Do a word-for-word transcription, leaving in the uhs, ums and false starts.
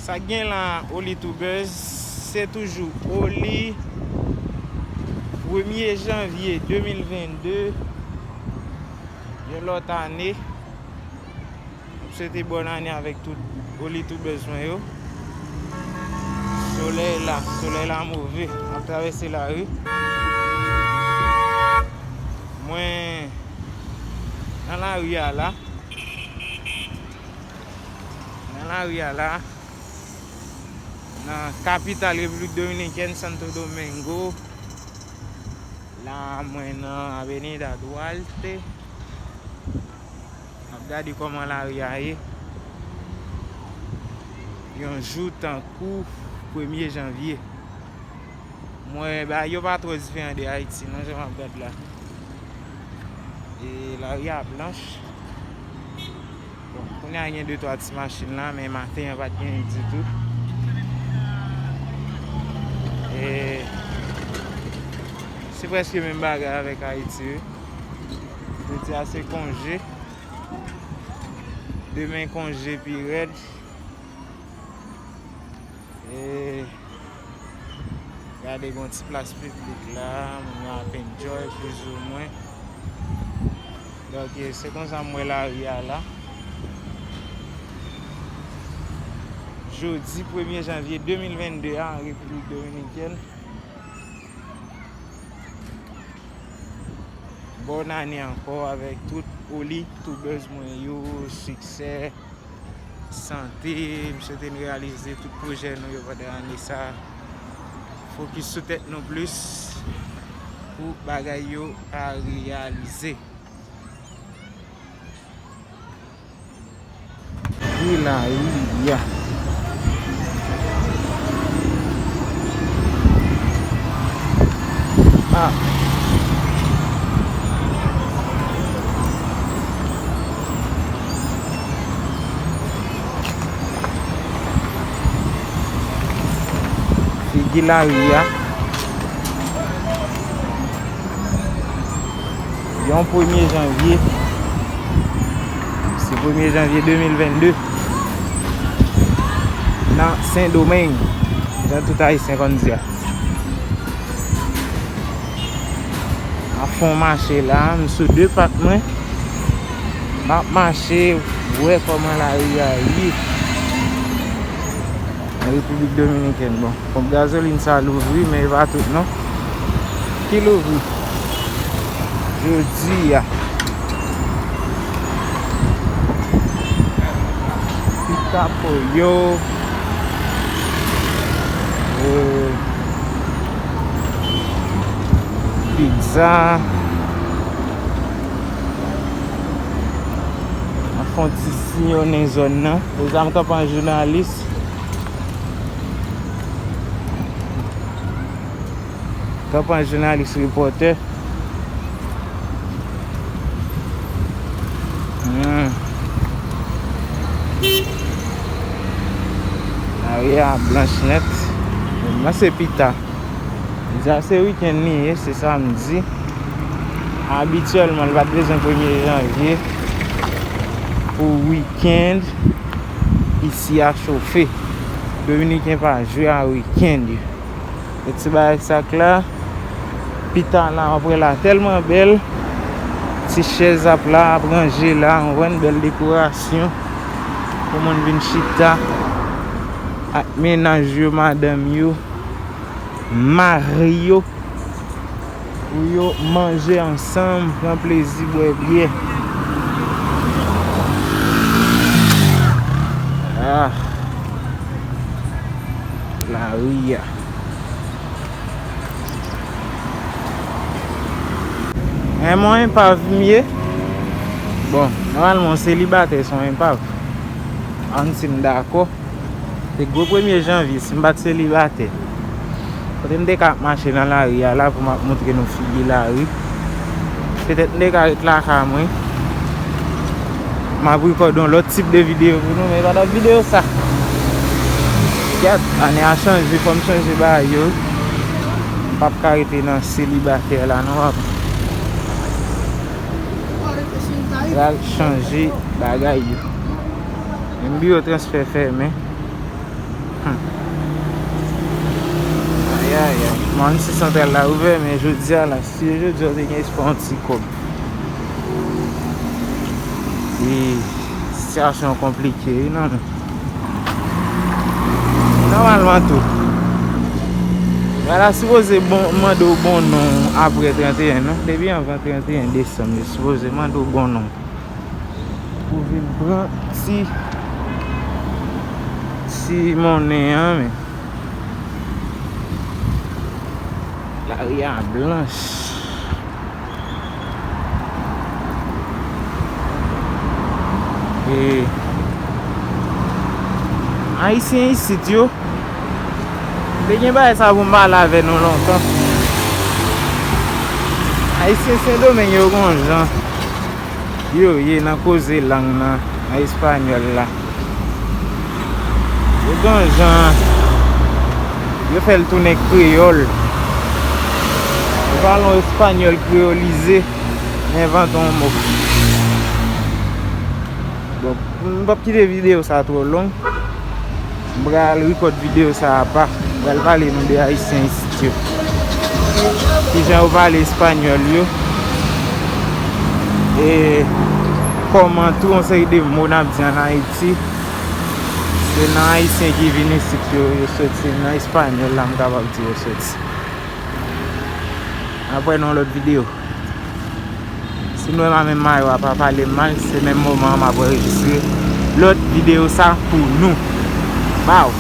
Sa k gen la, Oli Tubers, se toujou Oli, premye janvye de mil vennde, yon lòt ane. M swete bòn ane avèk tout Oli Tubers mwen yo. Solèy la, solèy la move. M ap travèse lari. Mwen nan lari a la. Nan lari a la. Nan kapital Repiblik Dominikèn, Santo Domingo. La, mwen nan Avenida Duarte. M ap gade kòman lari a ye. Yon jou tankou premye janvye. Mwen, bagay yo pa twò diferan de Ayiti, non, jan m ap gad la. E lari a blanch. Bon, kounye a gen de twa ti machin la, men maten an pa t genyen ditou. E se prèske menm bagay avèk Ayiti, wi. Jodi a se konje. Demen konje pi rèd. E gade, gon ti plas piblik la, moun yo ap enjoy plizoumwen. Donk, e, se konsa m wè lari a la. Jodi premye janvye de mil vennde a, an Repiblik Dominikèn. Bòn ane ankò avèk tout Oli Tubers mwen yo, siksè, sante, m swete n reyalize tout pwojè nou yo pandan ane sa. Fokis sou tèt nou plis pou bagay yo ka reyalize. Wi, lari a. Ah. Figi lari a. Yon premye janvye. Se premye janvye de mil vennde. Nan Sendomeng. Jan tout Ayisyen konn di a. M ap fè yon mache la, m sou de pat mwen. M ap mache, wè kòman lari a ye. An Repiblik Dominikèn, bon, ponp gazolin sa louvri, men e pa tout non. Ki louvri? Jodi a. Pita Pollo. E, pizza. An fon ti siyonnen zòn nan. Deja m kanpe an jounalis. Kanpe an jounalis repòtè. Hmm. Lari a blanch nèt. Mwen se pita. Deja se wikenn li ye, se samdi. Abityèlman, li pa t bezwen premye janvye pou wikenn isi a chofe. Dominiken pa jwe a wikenn yo. E ti bagay sa k la, pita la, w ap wè la tèlman bèl. Ti chèz ap la, ap ranje la, w konprann, bèl dekorasyon pou moun vin chita ak mennaj yo, madanm yo, mari yo, pou yo manje ansanm, pran plezi, bwè byè. Ah, lari a. Renmen yon enpav m ye. Bon, nòmalman, yon selibatè se yon enpav. Ann si n dakò. Se gwo premye janvye, si m pa t selibatè. Kote m te ka ap mache nan lari a la pou m ap montre nou figi lari. Petèt m te ka ret lakay mwen. M ap rekòde yon lòt tip de videyo pou nou, men e pa t ap videyo sa. Gad, ane a chanje, fò m chanje bagay yo. M p ap ka rete nan selibatè la non, papa. Pral chanje bagay yo. Menm biwo transfè fèmen. Ayayay. Mòn se santral la ouvè, men jodi a la, si jodi a w te gen espwa yon ti kòb. E sitiyasyon an konplike, wi, non, men nòmalman tou. Bagay la sipoze bon, mande w bon non apre trannteyen, non? Depi anvan trannteyen desanm, yo sipoze mande w bon non. Pou vin pran ti, ti monnen an, men. Lari a blanch. E Ayisyen isit yo, te gen bagay sa pou m pale avè nou lontan. Ayisyen Sendomeng yo gon jan yo ye nan koze lang nan, nan espanyòl la. Yo gon jan yo fè l tounen kreyòl. Yo pale yon espanyòl kreyolize, envante yon mo. Bon, m p ap kite videyo sa twò long. M pral rekòd videyo sa apa. M pral pale nou de Ayisyen isit yo. Kijan yo pale espanyòl yo. E kòman tou yon seri de mo n ap di ann Ayiti, se nan Ayisyen ki vin isit yo, yo soti. Nan espanyòl la, m kapab di yo soti. N ap wè nan lòt videyo. Si nou wè m a menm mayo a, pa pale m mal, se menm moman an m ap anrejistre lòt videyo sa pou nou. Baw!